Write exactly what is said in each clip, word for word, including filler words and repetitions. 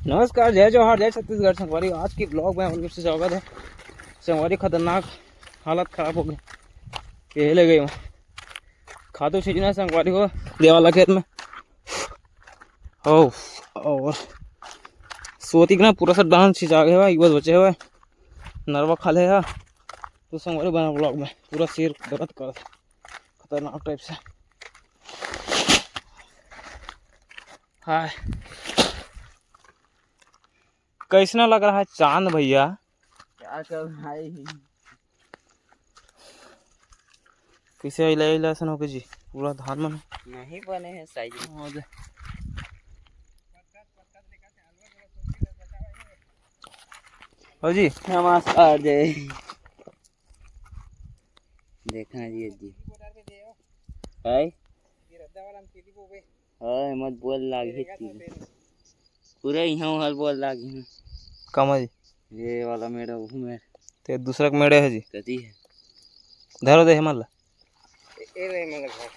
नमस्कार, जय जोहार, जय छत्तीसगढ़ संगवारी। आज की vlog में आप लोग से स्वागत है। संगवारी, खतरनाक हालत खराब हो गई, ये ले गई। खातू छींचना संगवारी हो, देवाला खेत में। ओ, और सोती के ना पूरा सब धान छिंचा गए हुआ, एक बस बचे हुए नरवा खा ले हा। तो संगवारी बना vlog में, पूरा सिर दर्द कर, खतरनाक टाइप से। हाय, कैसना लग रहा है चांद भैया? क्या कर भाई? कैसे अइला, अइला असन होके जी, पूरा धान मन नहीं बने है साइज। हो दे। हो जी। नमस्कार, जय। देखना जी, जी। हाय। हाय, मत बोल, लागही तीर। पूरा इहाँ उहाँ बोल लागही। कामा जी? ये वाला मेड़, वो मेड़। ते दूसरा के मेड़ है जी। कती है? धरो दे हमन ला। ए, ए ले, मतलब,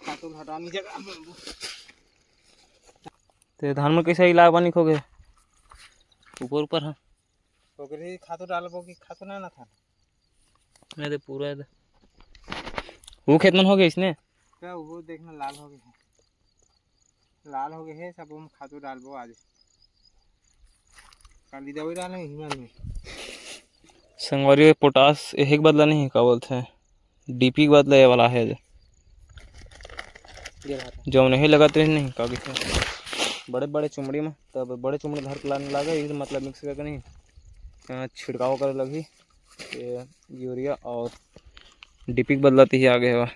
खातू हटानी जगह। ते धान में कैसे इलाज बनी खो गए? ऊपर ऊपर है। ओकरे खातू डालबो कि खातू ना, ना था। नहीं दे, पूरा दे। वो खेत मन हो गए इसने? क्या वो देखना, लाल हो गए हैं। लाल हो गए हैं सब, हम खातू डालबो आज। काली दवाई डालेंगे हिमन में। संगवारी, पोटास एक बदला नहीं, का बोलते हैं, डीपी के बदला ये वाला है। ये रहा था। जो नहीं लगत रहे नहीं, का कहते हैं, बड़े बड़े चुमड़ी में, तब बड़े चुमड़ी धर के लाने लागे, ये मतलब मिक्स करके नहीं, अ, छिड़काव करे लगी। ये यूरिया और डीपी के बदला तो ही आ गए हवा।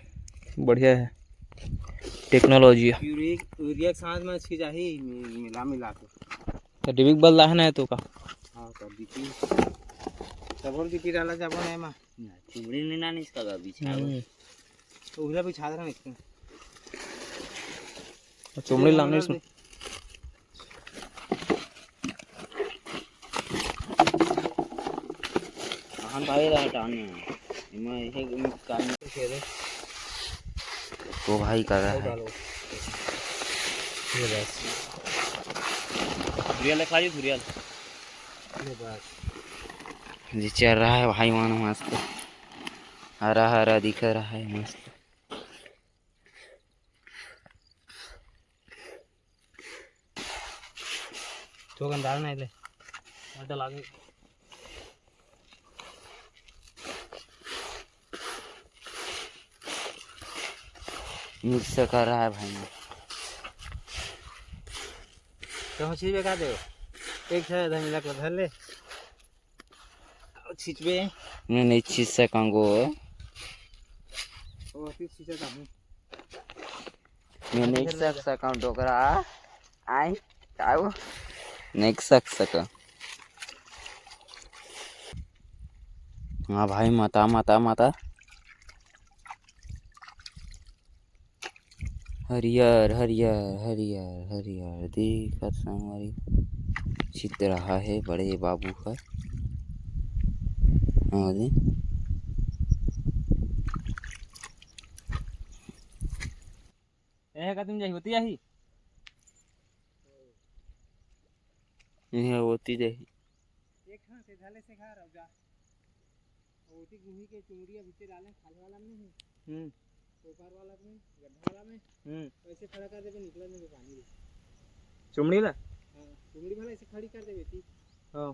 बढ़िया है टेक्नोलॉजी। यूरिया, यूरिया के साथ में छिंचाही मि-, मिला, मिला के। तो डीपी के बदला है ना तो का? हाँ, तो डीपी, डबल डीपी डाला जाबो ना एमा। ना, चुमड़ी नहीं ना, इसका का बिछाओ। हम्म। तो उधर बिछा देना इसको। चुमड़ी लाने इसमें। अहन भाई रहा टांग में। मैं इसे काम खेले। तो भाई कर रहा है। डालो। ये बस। धुरिया ले खाइए, धुरिया। ये बस। जी चल रहा है भाई, मानो मस्त। हरा हरा दिख रहा है मस्त। थोकन डाल ना ले। आटा लागे। मिक्स कर रहा है भाई। तो हम चीज बेकार दे। एक है धनिया का धर ले। छिंचबे। मैं नहीं छिंच सकंगो। ओ, तू छिंचा था हूँ। मैं नहीं सक सकंव डोकरा। आई, आओ। नहीं सक सकंव। हाँ भाई, मता, मता, मता। हरियर, हरियर, हरियर, हरियर दिखत संगवारी। चित रहा है बड़े बाबू हर। हाँ जी। ए, का तुम जाही, होती आही? ये होती जाही। एक हाथ से धले से घर अब जा। ओती गुही के चुमड़िया भीतर डाले, खाल वाला में नहीं। हम्म। ऊपर वाला में, गड्ढा वाला में। हम्म। ऐसे खड़ा कर देबे, निकल देबे पानी ले। चुमड़ी ला? हाँ, चुमड़ी भला ऐसे खड़ी कर देबे ती। हाँ।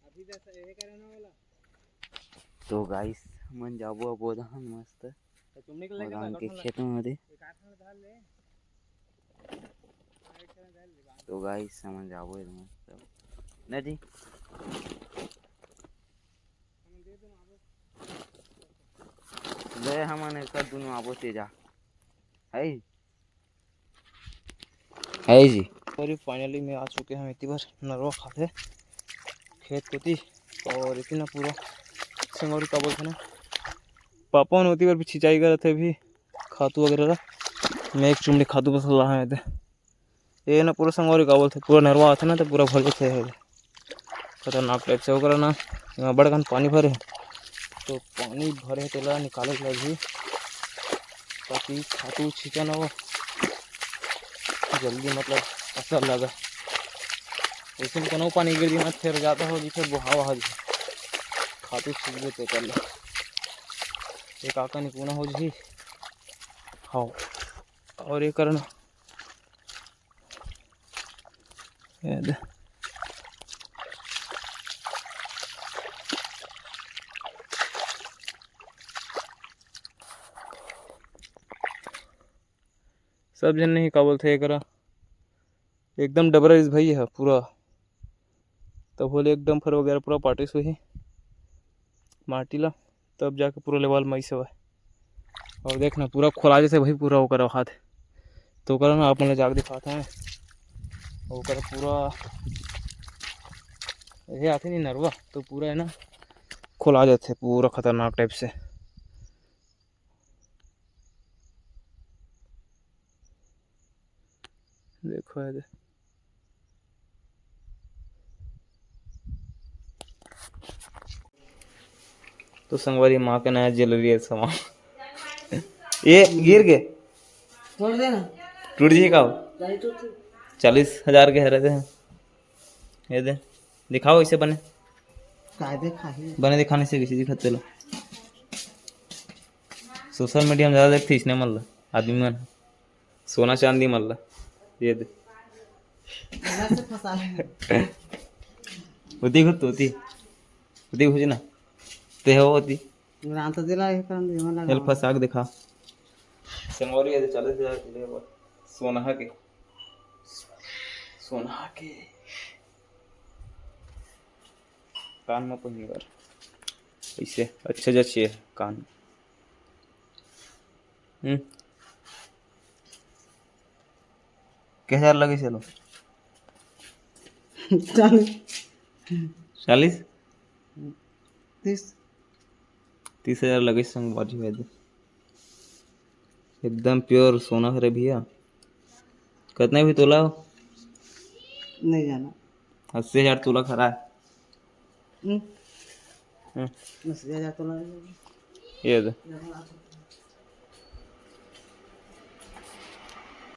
अभी जैसा ये करे ना वाला। तो गाइस, मन जाबो अब ओदहन मस्त। तो चुमड़ी के लेके ओदहन के खेत में दे। एक आठ में डाल ले। तो गाइस, समझ जाबो ये मस्त। नहीं जी। ले हमन एक दुनो आबो तेजा। है? है जी। और finally में आ चुके हैं इतनी बार नरवा खाते खेत कोती। और इतना पूरा संगवारी का बोलते ना, पापा ने उतनी बार भी छिंचाई करत है भी खातू वगैरह ला। मैं एक चुमड़ी खातू बस ला है। ये ना पूरा संगवारी का बोलते, पूरा नरवा आथे ना तो पूरा भर जाते है। खतरनाक टाइप से ओकरा ना, यहाँ बड़कन पानी भरे, तो पानी भरे तेला निकाले के लगही। बाकी खातू छींचन हो जल्दी, मतलब, असर लगा। अइसन कोनो पानी गिर दिही ना, फेर जादा हो जी, फेर बोहा वहा जी, खातू छींचबे ते कर ले, एक आका निकुना हो जी। हाँ, और ये करना, ये दे। सब झन नहीं का बोलथे एकरा, एकदम डबरा रिस भई ह पूरा, तब होले एक डम्फर वगैरह पूरा पाटिस होही माटी ला, तब जाके पूरा लेवल म अइसे होय। और देखना पूरा खोला जथे भाई, पूरा ओकर हाथ तो ओकर ना आप मन ला जाके दिखात हन। ओकर पूरा ये आथे नहीं नरवा, तो पूरा है ना खोला जाथे पूरा खतरनाक टाइप से। देखो ये दे। तो संगवारी माँ के नया ज्वेलरी है सामान। ये गिर गे? तोड़ देना। टूट जी का? नहीं टूटती। चालीस हजार के हरे दे। ये दे, दिखाओ इसे बने। काय देखा ही? बने दिखाने से किसी दिखत चलो। सोशल मीडिया में ज्यादा देखते इसने मन ला, आदमी मन सोना चांदी मन ला। ये दे। ओती घुच तो ओती, ओती घुच ना। ते हो ओती। रात दिला ये करन दे मन हेल्प लगा। फसाक देखा। संगवारी ये दे चालीस हजार के ले बा। सोना के, सोना के कान में पहिने बर। ऐसे अच्छा जचिए कान। हम्म। के हजार लगे चलो? चालीस। चालीस? तीस। तीस हजार लगे संगवारी हो दे। एकदम प्योर सोना हरे भैया। कितना भी तोला हो? नहीं जाना। अस्सी हजार तोला खरा है। हम्म। हम्म। अस्सी हजार तोला है। ये दे।